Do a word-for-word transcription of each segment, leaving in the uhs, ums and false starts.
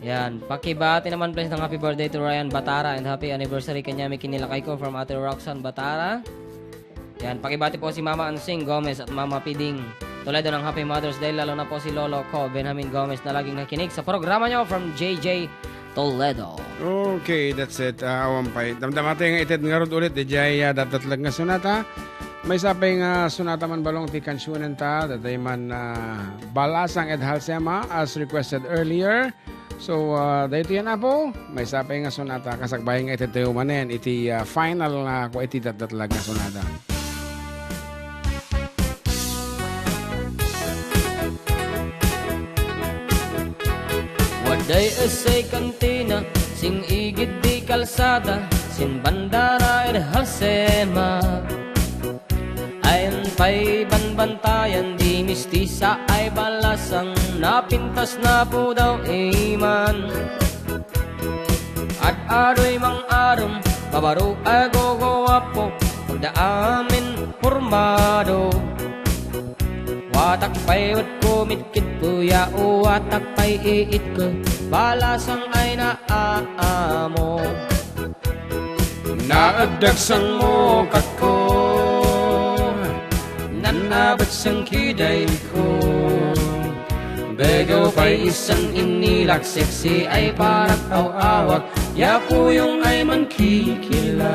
Yan, pakibati naman, please, ng happy birthday to Ryan Batara and happy anniversary kanyami kinilakay ko from Ate Roxanne Batara. Yan, pakibati po si Mama Ansing Gomez at Mama Piding Toledo ng Happy Mother's Day, lalo na po si Lolo ko, Benjamin Gomez, na laging nakinig sa programa nyo from J J Toledo. Okay, that's it. Ah, awan pay. Damdama tayo nga ited ngarud ulit, di jay, ah, datdatlag nga sonata. Maysa pay nga sonata man balong ti kansionen ta, datay man, ah, Balasang ed Halsema, as requested earlier. So, ah, daytoy yan, Apo. Maysa pay nga sonata, kasakbay nga ited tayo manen iti, ah, final nga, kua iti datdatlag nga sonata. Waday essay kantina, sing igid di kalsada, sin bandara ed Halsema. Ayan pay banbantayan di mistisa ay balasang napintas na pudaw iman. Ad-adoy mang-arem, babaro a gogowapo, pagda amin pormado. Watak pay wetko mitkitko ya, watak pay iitko, balasang ay naamo. Naagdagsang mo katko, nan-abet sangkidayko. Begew pay isan inilak sexy ay panak aw-awak, ya puyong ay mankikila.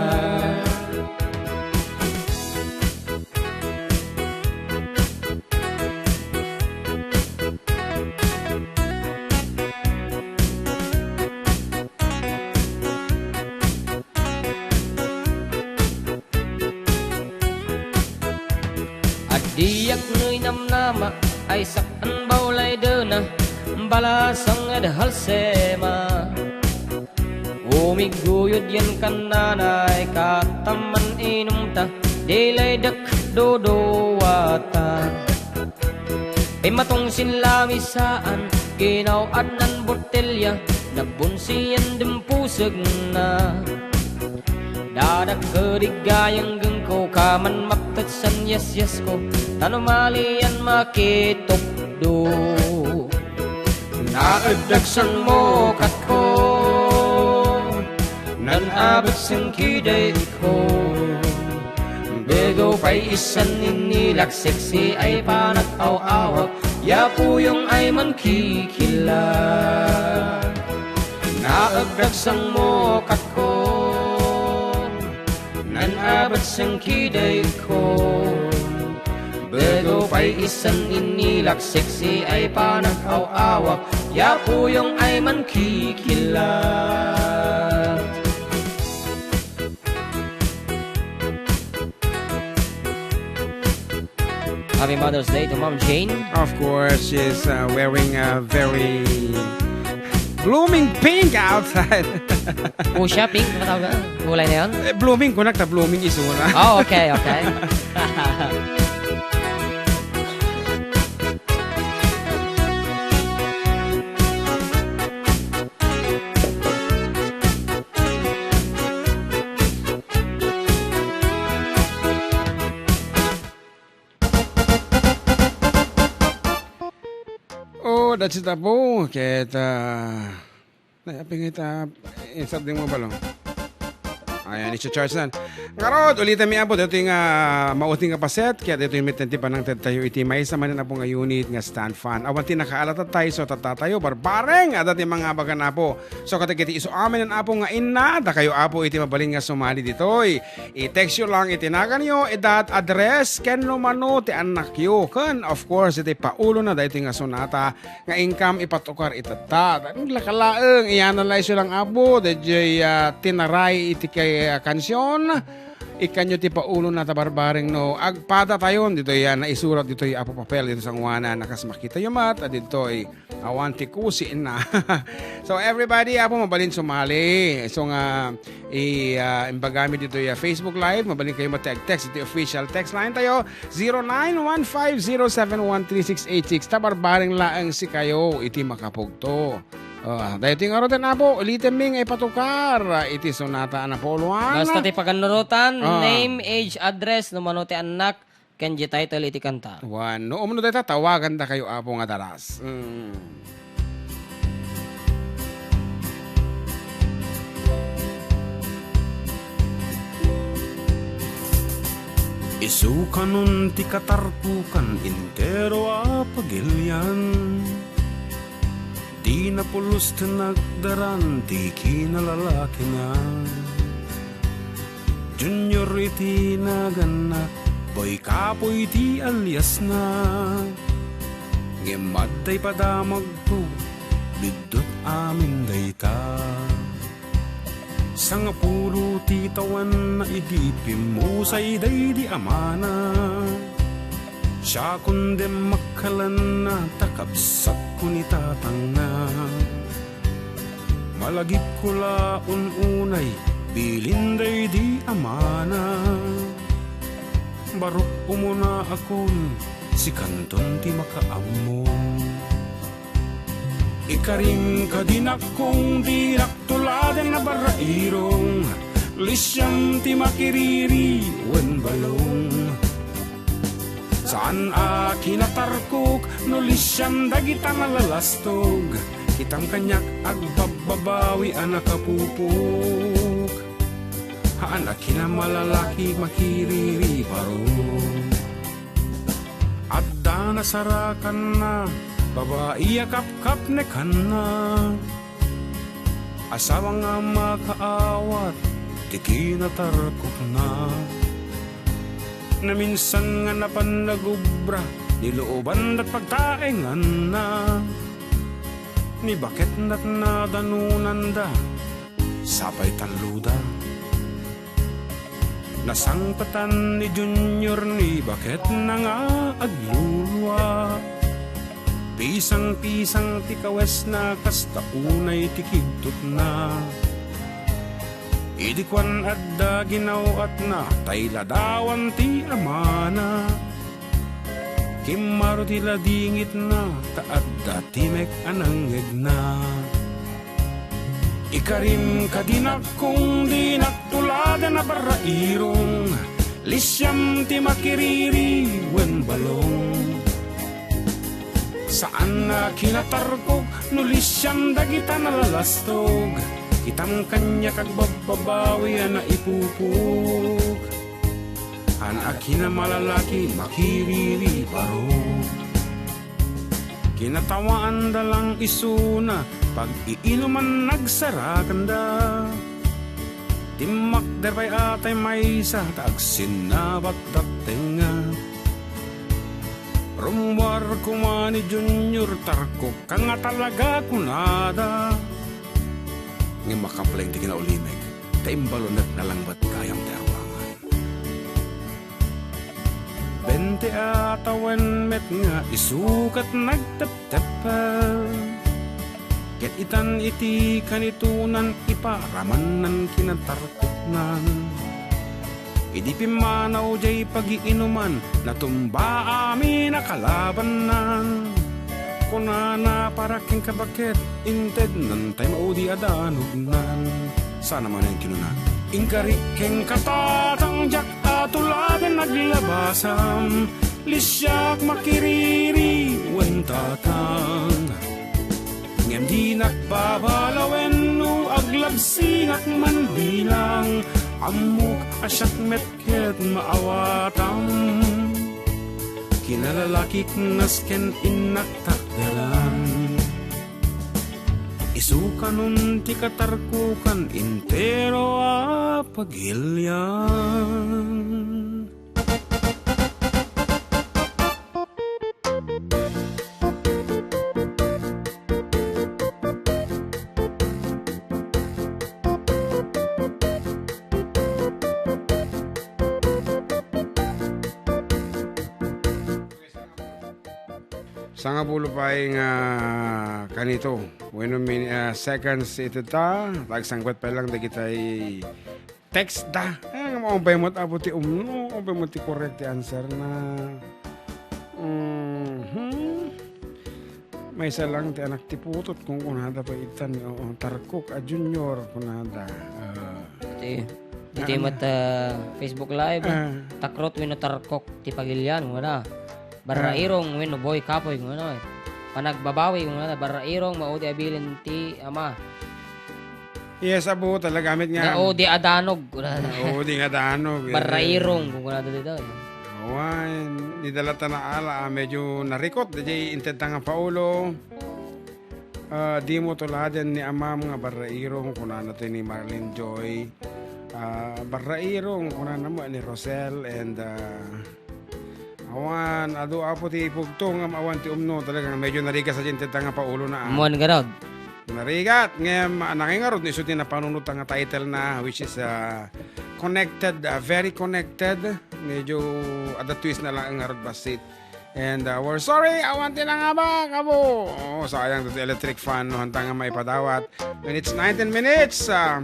Addiak no inamnama ay sak-an bawlay dena, balasang ed Halsema. Umiguyod yan kannanay, kataman inumta, di lay dakduduwata. Pimmatong sin lamisaan, kinaw-adnan botelya, nabunsiyan dimpusegna. Dadakkedik gayang gengko, kaman maptetsan yasyasko, tan umalian makitupdo. Naagdagsang mo katko, nan-abet sangkidayko. Begew pay isan inilak sexy ay panak aw-awak, ya puyong ay mankikila. Naagdagsang mo katko, nan-abet sangkidayko. Begew pay isan inilak sexy ay panak aw-awak, ya puyong ay mankikila. Happy Mother's Day to Ma'am Jane. Of course, she's, uh, wearing a very blooming pink outside. Fuchsia, pink, ano tawag na? Kulay na yun? Eh, blooming, kunak ta blooming isu na. Oh, okay, okay. Oh, that's it, Apo. Ket, ah, ay, aping ita, insert din mo balo. Ayan, i-charge na. Ngarud, ulitan mi, Apo, dito nga mauting nga paset, kaya dito yung mitten ti panangted tayo, iti maysa manen, Apo, nga unit nga stand fan. Awan ti nakaalata tayo, so tatatayo, barbareng, adda ti mga abagan, Apo. So, kadagiti isu amin, Apo, nga inna, dakayo, Apo, iti mabalin nga sumali ditoy. I-text yo lang iti naganyo, edad, address, ken no mano ti annakyo. Ken, of course, iti paulona daytoy nga sonata nga inkam ipatukar itatta. Lakalaeng, iyanan la isu lang, Apo, dayjay, ah, tinaray iti kay, ah, kansion. Ikanyo ti paulona ta barbareng no agpada tayon ditoy, ah, naisurat ditoy, Apo, papel ditoy sanguanan. Nakas makita yo met, ah, ditoy. Awan ti kusi na. So, everybody, Apo, mabalin sumali. So nga, i-, ah, imbagami ditoy, ah, Facebook Live, mabalin kayo mati ag-text iti official text line tayo, zero nine one five zero seven one three six eight six. Ta barbareng laeng sikayo iti makapugto. Ah, daytoy nga ruten, Apo, ulitem mi nga ipatukar, ah, iti sonata a napuluan. Basta ti pagannurotan, Ah. name, age, address, no mano ti annak, ken di title iti kanta. Wan, no umno dayta, tawagandakayo, Apo, nga daras. Mm. Isu kanon ti katarkokan intero a pagilian. Dina pulos ti nagdaran ti kinalalakina. Junior iti naganna, Boy Kapoy ti aliasna. Ngem adda ipadamagto, biddut amin dayta. Sangapulo ti tawenna idi pimmusay daydi amana. Siakon dimmakkelanna ta kabsatko ni tatangna. Malagipko la un-unay bilin daydi amana. Barok umuna akon, sikanton ti makaammo. Ikarim kadi nakkong dinak tuladen a barrairong, lisiam ti makiriri wen balong. Saan a kinatarkok no lisiam dagita nalalastog, kitam kaniak agbabbabawi a nakapupok. Haan a kinamalalaki makiriri barong. Adda nasarakanna, babai a kapkapnekanna. Asawa nga makaawat ti kinatarkokna. Naminsan nga napan nagubra, nilooban dat pagtaenganna. Ni baket dat nadanonanda, sapay talloda. Nasangpetan ni Junior ni baketna nga aglulua. Pisang-pisang ti kawesna kasta unay ti kigtutna. Idi kuan adda ginaw-atna, tay ladawan ti amana. Kimmaro ti ladingitna, ta adda timek a nangngegna. Ikarim kadi nakkong dinak tuladen a barrairong, lisiam ti makiriri wen balong. Saan a kinatarkok no lisiam dagita nalalastog, kitam kaniak agbabbabawi a naipupok. Haan a kinamalalaki makiriri barong. Kinatawaanda lang isuna, pag-iinuman nagsarakanda. Timmakder pay atay maysa, ta agsinnabat dattengnga. Rummuar koma ni Junior, tarkokka nga talaga, kunada. Ngem makapleng ti kinaulimek, ta imbalonekna langbat gayam ti aruangan. Bente a tawen met nga isu ket nagtepteppel. Ket itan iti kanitonan iparamannan kinatarkoknan. Idi pimmanaw diay pagiinuman, natumba amin a kalabannan. Kunana para ken kabaket, intednan tay maudi a danognan. Sana manen kinuna, "Inkarik ken katatang, diak a tuladen aglabasam, lisiak makiriri wen tatang. Ngem dinak babalawen no aglabsinak man bilang, ammok a siak met ket maawatam. Kinalalakik nasken innak takderan. Isu kanon ti katarkokan intero a pagilian." Sangapulo pay nga kanito. Wenno, min-, ah, seconds iti ta, tagsangpet pay lang dagitay text da. Eh, nga maupay met, apo, ti umno, maupay met ti correct ti answer na. Mhm. Maysa lang ti anak ti putot, kunkunada pay itan, oo, tarkok a junior, kunada. Ah. Iti, iti Ano? Met, ah, Facebook Live, Ah. Takrot wenno tarkok ti pagilian, kunada. Barrairong wenno Boy Kapoy, kunada. Panagbabawi, kunada. Barrairong, maudi a bilin ti ama. Yes, apo, talaga met nga. Nga udi a danog, kunada. Nga udi nga danog, eh. Barrairong, kunada dito. Wen, ni dalata na ala, ah, medyo narikot, daydiay intedta nga paulo. Ah, dimo tuladen ni amam nga barrairong, kunana ti ni Marlene Joy. Ah, barrairong, kunana mo ni Rosel, and, ah, awan, adu apo ti ipugto nga awan ti umno, talagang medyo narigas a daydiay intedta nga paulo na, ah. Mon garod. Narigat, ngem, ah, nangingarod ni isu ti napanunot nga title na, which is, ah, connected, ah, very connected. Medyo adda twist na lang ngarud bassit. And, ah, we're sorry, awan ti nangabak, abo. Oh, sayang ti electric fan, no, hanta nga maipadawat. When it's nineteen minutes, ah,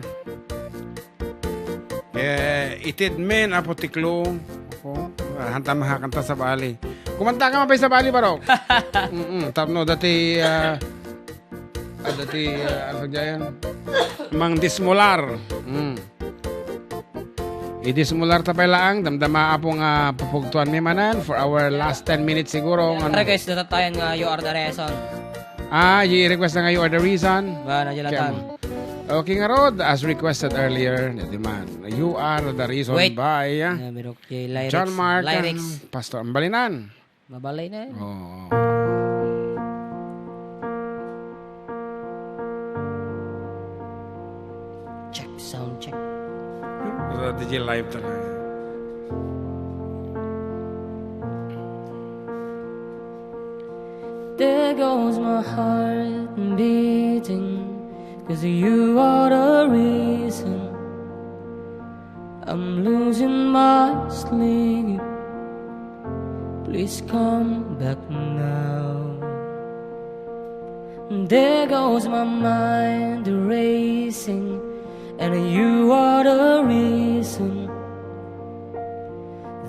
eh, itid men, apo ti clue. Oh, ah, hanta mahakanta sabali. Kumanta ka mapay sabali, barok. Mm-mm, tapno dati, ah, Adda ti, ah, ano diayan? Mangdismular. Mm. Idismular ta pay laang, damdama apo nga pupugtuan mi manen for our last ten minutes siguro. Nga request na tayo nga You Are the Reason. Ah, i-request na nga You Are the Reason. Ba, na dyan lang. Okay, ngarud, as requested earlier, di man. You Are the Reason. Wait. By, ah, yeah, John Mark, lyrics. Pastor Ambalinan. Mabalay na yan. Oo. Check, sound check. Sa D J live talaga. There goes my heart beating, 'cause you are the reason I'm losing my sleep. Please come back now. There goes my mind racing, and you are the reason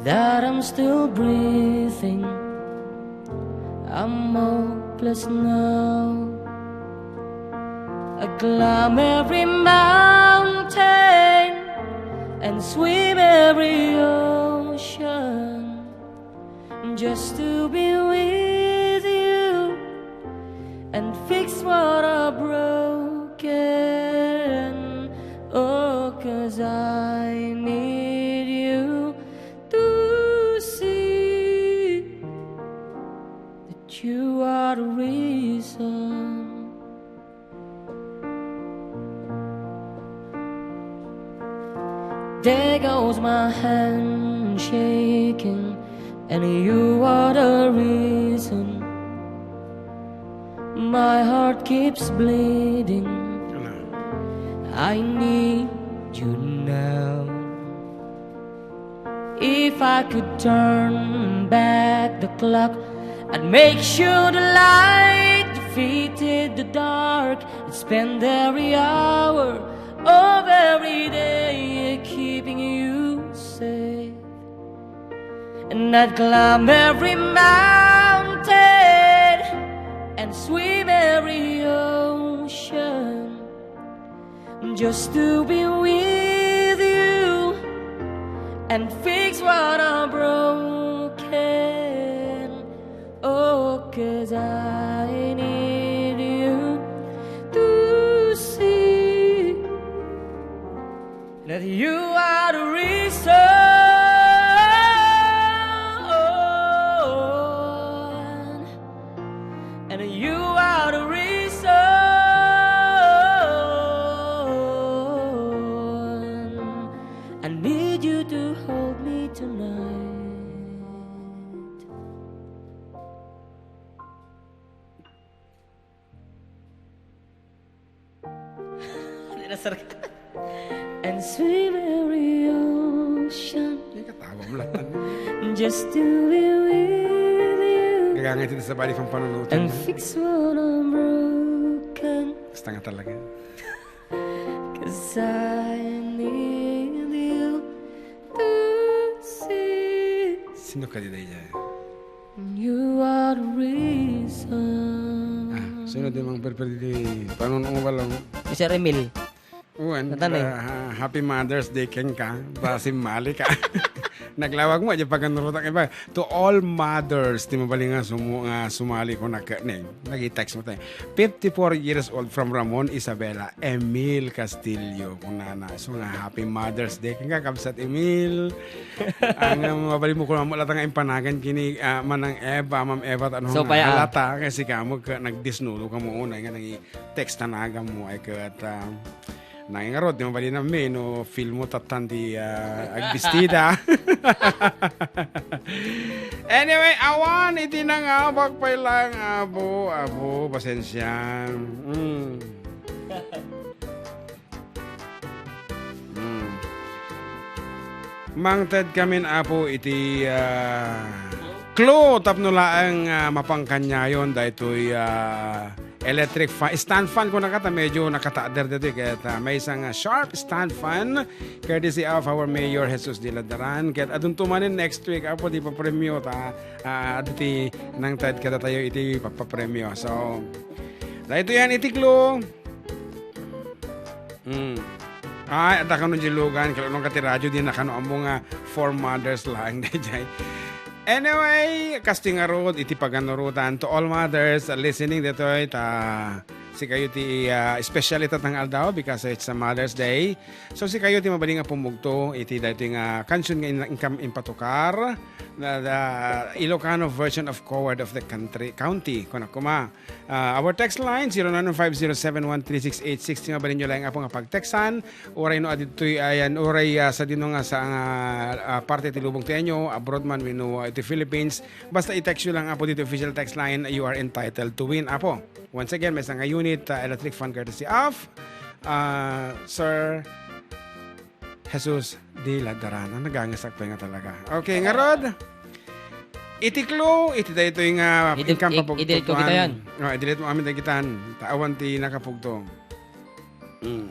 that I'm still breathing. I'm hopeless now. I climb every mountain and swim every ocean just to be with you and fix what I broken. Oh, 'cause I need you to see that you are the reason. There goes my hand shaking, and you are the reason my heart keeps bleeding. I need you now. If I could turn back the clock, I'd make sure the light defeated the dark. I'd spend every hour of every day keeping you safe. And I'd climb every mountain and swim every ocean just to be with you and fix what I broken. Oh, 'cause I need you to see that you are the reason. And you are the reason I need you to hold me tonight. Di na, sir. And swim every ocean. Ay, katawa mo lahat, ano? Just to be with you. Gagangay dito sa bali pang panunutan. And fix what I'm broken. Basta nga talaga. 'Cause I need you to see. Sino ka di daydiay? You are the reason. Ah, sino di mang perper di panunong balong? Mister Emil. Wen, Natay. Ah, ha-, happy Mother's Day kenka. Basi mali ka. Naglawag mo, di pa ganun rutang iba. To all mothers, ti mabalin nga sumu-, nga sumali ko na ka-, ne, nag-text mo tayo. Fifty-four years old from Ramon, Isabela, Emil Castillo, kunana. So nga, happy Mother's Day. Kaya kabsat Emil. Ang, um, mabalin mo kung amo lata nga impanagan kini, ah, Manang Eva, Ma'am Eva, ano So, nga, paya, ah. Halata, kasi ka mo, ka, nagdisnudo ka mo, una, nga nang-text na naga mo, ay ka, at, ah, Nangingarod, di mabalin a mi, no, feel mo tattan ti, ah, agbistida. Anyway, awan, iti nangabak pay lang, abo, abo, pasensya. Mm. Mm. Mangted kamin, Apo, iti, ah, clue tapno laeng, ah, mapangkanyayon daytoy, ah, electric fan, stand fan ko nakata, medyo nakatader dito, ket, ah, maysa nga sharp stand fan, courtesy of our Mayor Jesus de la Daran. Ket adun tumanen next week, Apo, ti papremyo ta, ah, adu ti nangted kadatayo iti papapremyo. So, daytoy yan iti clue. Mm. Ay, adda kano di lugan, kaya nung kati radyo, di na kano ammo nga four mothers lang, dayjay. Anyway, kasting arod, iti paganurutan to all mothers listening ditoy, ta sikayo ti, ah, special ita tang aldaw because it's a Mother's Day. So, sikayo ti mabaling nga pumugto, iti daytoy nga kansion nga in-, inkam impatukar, the, the Ilocano version of Coward of the Country, County, kuna kuma. Ah, our text line, zero nine five zero seven one three six eight six. Nga balin nyo lang, Apo, nga pagtextan. Uray no aditoy ayan, uray, ah, sa dino nga sa, ah, ah, parte ti lubong ti inyo, abroad man, wenno, ah, iti Philippines. Basta i-text nyo lang, Apo, dito official text line, you are entitled to win, Apo. Once again, may isang unit, ah, electric fan courtesy of, ah, Sir Jesus de la Darana. Nagangasak pa nga talaga. Okay, ngarod. Iti clue, iti daytoy nga Idel-, inkam i-, papugtuan. I-delete ko kita yan. Oh, i-delete mo amin dagitan. Taawan ti nakapugto. Mm.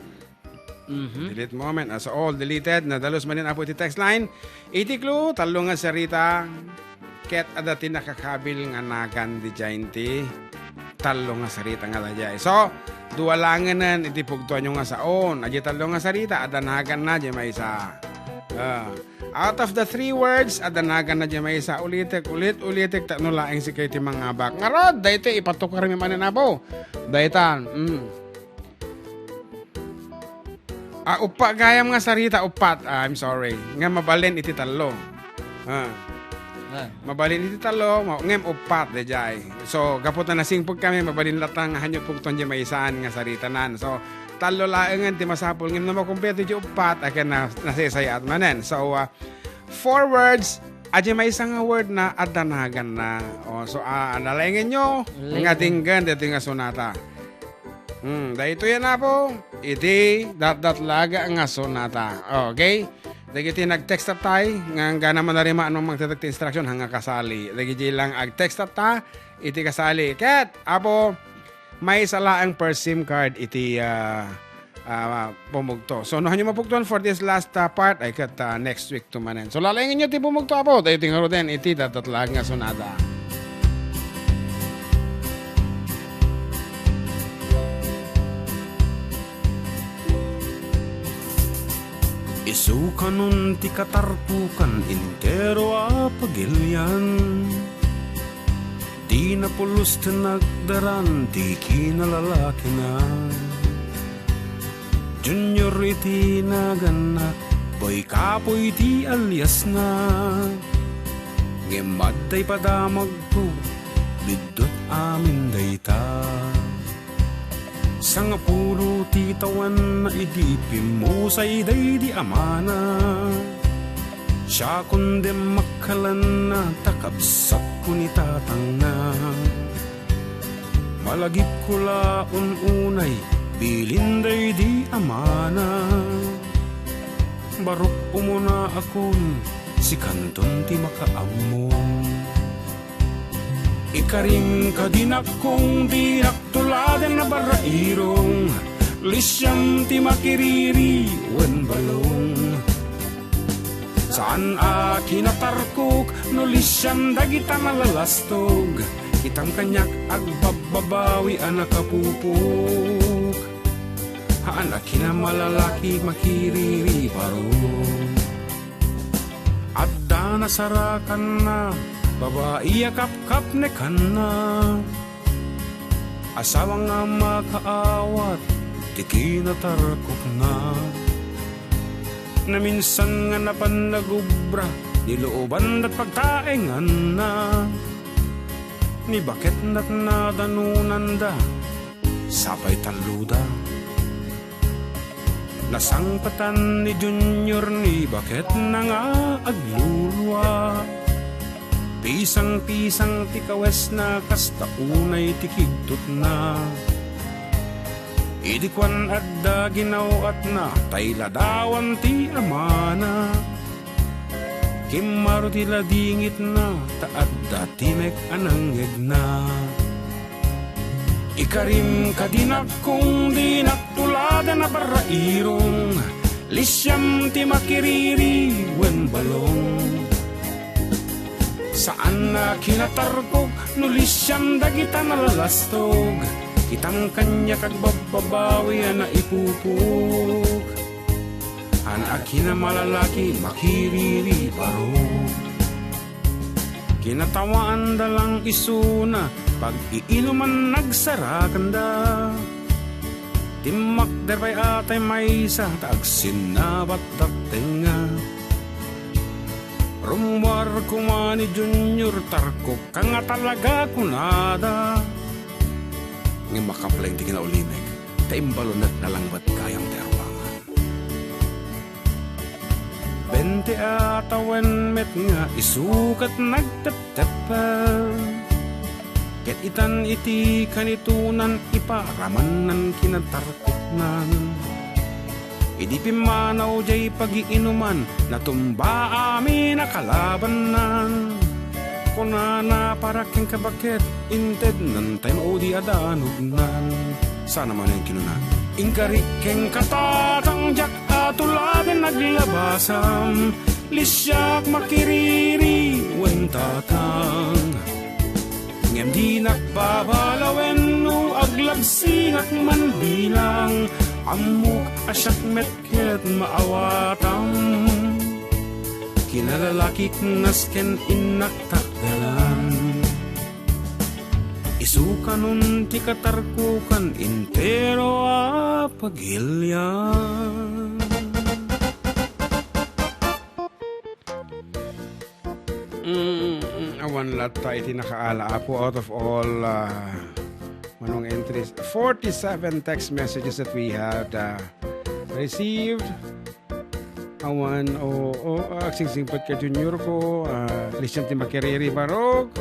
Mhm. Delete mo amin. As all deleted, nadalus manen, Apo, iti text line. Iti clue, tallo nga sarita. Ket adda ti nakakabil nga nagan di Jainti. Tallo nga sarita nga dayjay. So, dua langenen iti pugtoanyo nga saon. Adi tallo nga sarita, adda naganna di maysa. Ah, out of the three words, adda naganna di maysa. Ulitek, ulit, ulitek, tapno laeng sikayo ti mangabak. Ngarod, daytoy ipatukarmi manen, Apo. Daytan, mm. Ah, uppat gayam nga sarita, uppat. Ah, I'm sorry. Nga mabalin iti tallo. Ah. Ah. Mabalin iti tallo, ma-, ngem uppat, dayjay. So, gapu ta nasingpet kami, mabalin latta nga hanyo pugton di maysaan nga saritanan. So, tallo laengen ti masapul, ngem no makumpleto di uppat, akin na, nasaysayaat manen. So, ah, four words, adi maysa nga word na adda naganna. Oh, so, ah, nalaengen nyo, Laengen. Nga dinggen, dito nga sonata. Hmm, daytoy yan, Apo, iti datdatlaga nga sonata. Okay? Dagiti nag-text up tay, nga gana manarima anong magtatak ti instruction, hanga kasali. Dagiti lang ag-text up ta, iti kasali. Ket, Apo, maysa laeng per SIM card iti, ah, ah, pumugto. So, no, hanyo mapugtuan for this last, ah, part, ay ket, ah, next week to manen. So, lalaengen nyo ti pumugto, Apo. Tayo ti ngaruden iti datdatlag nga sonata. Isu kanon ti katarpukan entero a pagilian. Di napulos ti nagdaran ti kinalalakina. Junior iti naganna, Boy Kapoy ti aliasna. Ngem adda ipadamagko, biddut amin dayta. Sangapulo ti tawenna idi pimmusay daydi amana. Siakon demmakkalanna ta kabsatko ni tatangna. Malagipko la un-unay bilin daydi amana. Barok umuna akon, sikanton ti makaammo. Ikarim kadi nakkong, dinakto laden a barrairong, lisiam ti makiriri wen balong. Saan a kinatarkok no lisian dagita nalalastog, kitam kaniak agbabbabawi a nakapupok. Haan a kinamalalaki makiriri barong. Adda Nasarakanna, babai a kapkapnekanna. Asawa nga makaawat ti kinatarkokna. Naminsan nga napan nagubra, nilooban dat pagtaenganna. Ni baketna nadanonanda, sapay talloda. Nasangpetan ni Junior ni baketna nga aglulua. Pisang-pisang ti kawesna kasta unay ti kigtotna. Idi kuan adda ginaw-atna, tay ladawan ti amana. Kimmaro ti ladingitna, ta adda timek a nangngegna. Ikarim kadi nakkong dinak tuladan a barrairong, lisiam ti makiriri wen balong. Saan a kinatarkok no lisiam dagita nalalastog, kitam kaniak agbabbabawi a naipupok. Haan a kinamalalaki makiriri barok. Kinatawaanda lang isuna pag-iinuman nagsarakanda. Timmakder pay a tay maysa ta agsinnabat dattengnga. Rummuar koma ni Junior, tarkokka nga talaga kunada. Ngem makapleng ti kinaulimek, ta imbalonekna langbat gayam ti aruangan. Bente a tawen met nga isu ket nagtepteppel. Ket itan iti kanitonan iparamannan kinatarkoknan. Idi pimmanaw jay pagiinuman, natumba amin a kalabannan. Kunana para ken kabaket, intednan tay maudi a danognan. Sana manen kinuna, "Inkarik ken katatang diak a tuladen naglabasam, lisiak makiriri wen tatang." Ngem dinak babalawen no aglabsinak man bilang, ammok a siak met ket maawatam. Kinalalakik nasken innak takdalan. Isu kanon ti katarkokan intero a pagilian. Mm, mm, awan latta iti nakaala, Apo, out of all, ah, manong entries, forty-seven text messages that we had, ah, received. Awan, o, o, ah, agsingsingpet ka, Junior ko, ah, listen ti makiriri barok.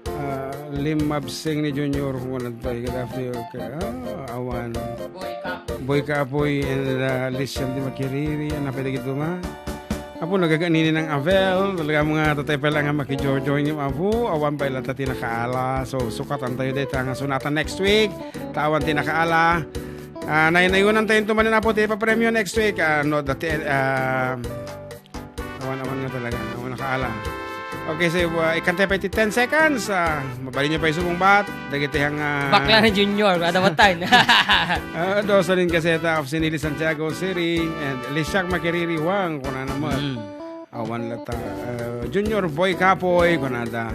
Ah, limabseng ni Junior, kung ano to, good afternoon, okay. Ah, awan. Boy Kapoy. Boy Kapoy and, ah, Lisian ti makiriri. Ano pa dagito nga? Apo, nagaganini ng Avel. Talaga mga tatay pala nga makijojoin yung Apo. Awan pa ilata ti nakaala. So, sukatan tayo dito nga sunatan next week. Tawan ti nakaala. Ah, naynayonan tayo tumanin Apo. Ti papremyo next week. Ah, no, dati, ah, Awan, awan nga talaga. Awan nakaala. Okay, so, uh, ikantay pa iti ten seconds. Ah, mabalin nyo pa isubungbat. Dagiti ang, ah, Bakla ni Junior, ada matan. Ah, Dosalin Caseta of Sinili, Santiago City, and Lisiak Makiririwang, kunana mo. Mm. Awan lata. Uh, Junior Boy Kapoy, kunada.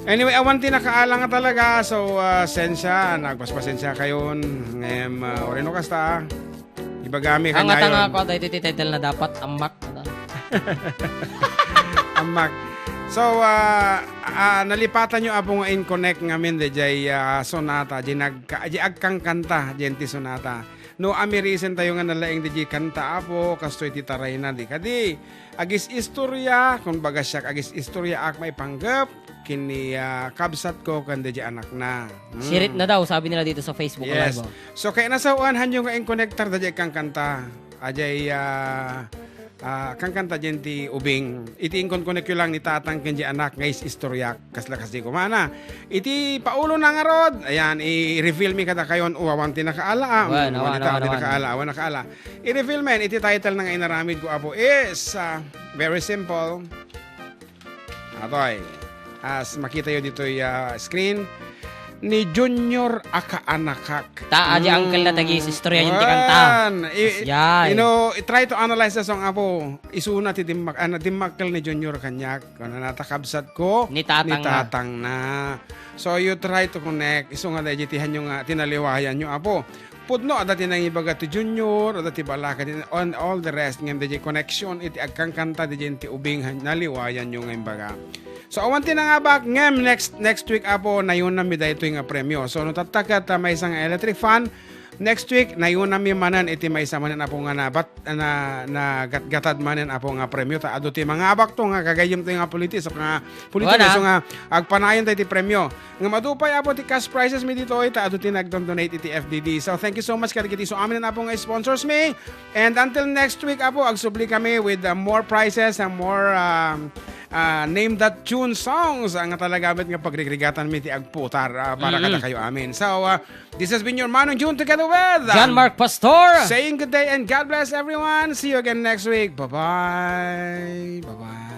Anyway, awan ti nakaala nga talaga. So, uh, sensya, nagpaspasensya kayon. Ngem, uh, oreno kasta. Ibagami Ang kanayon. Atanga ko, dahil iti title na dapat, amak. Amak. So, ah, ah, nalipatan nyo, Apo, nga in-connect ngamin, di jay, ah, sonata, di nagka-, di agkangkanta, di ti sonata. No, amirisen tayo nga nalaing di jay kanta, Apo, kastoy ti tarayna, di kadi. Agis-istorya, kun baga siak, agis-istorya ak maipanggep, ken ni, ah, kabsatko ken daydiay anakna. Hmm. Sirit na daw, sabi nila dito sa Facebook Yes. Live, oh. So, kay nasawan, hanyo nga inkonektar daydiay kankanta. Ajay, ah, ah, kankanta diyan ti ubing. Iti inkonkonekyo lang ni tatang ken di anak nga is-istoryak. Kasla kasi kumana. Iti paulo na nga rod, ayan, i-reveal mi kada kayon, o, awan ti nakaala, ah. Awan, Mm, awan, awan, ita, awan, di awan. Nakaala, awan nakaala. I-reveal men, iti title na nga inaramid ko, Apo, is, ah, very simple. Atoy, as makita yo ditoy, ah, screen, ni Junior a kaanakak. Ta, adi, mm, uncle na tagi istorya yun ti kanta. Wan. I-, Asyan. You know, i-try to analyze the song, apo. Isuna ti dimmak-, ano, dimmakkel ni Junior kaniak. Kung nata kabsat ko, ni tatang ni na. Tatang na. So, you try to connect. Isu nga daydi ti hanyo nga tinaliwayan nyo, apo. Pudno, adda ti nangibaga ti Junior, adda ti Balaka, ti, on all the rest, ngem daydi connection, iti agkankanta, daydi ti ubing, han-, naliwayan nyo nga imbaga. So, awan ti nangabak, ngem next, next week, apo, nayunami daytoy nga premyo. So, no tatta ket, ah, maysa nga electric fan, next week, nayunami manen iti maysa manen, apo, nga nabat-, na, nagatgatad manen, apo, nga premyo. Ta adu ti mangabak to nga gagayyem to nga politiso, nga politiso nga agpanayon tayo ti premyo. Nga madupay, apo, ti cash prizes mi ditoy, ta adu ti nagdondonate iti F D D. So, thank you so much kadagiti isuamin, apo, nga sponsors mi. And until next week, apo, agsubli kami with, uh, more prizes and more, um, uh, name that tune songs, ah, nga talaga met nga pagrigrigatanmi ti agputar, ah, para mm, kadakayo amin. So, uh, this has been your Manong June together with, uh, John Mark Pastor. Saying good day and God bless everyone. See you again next week. Bye-bye. Bye-bye.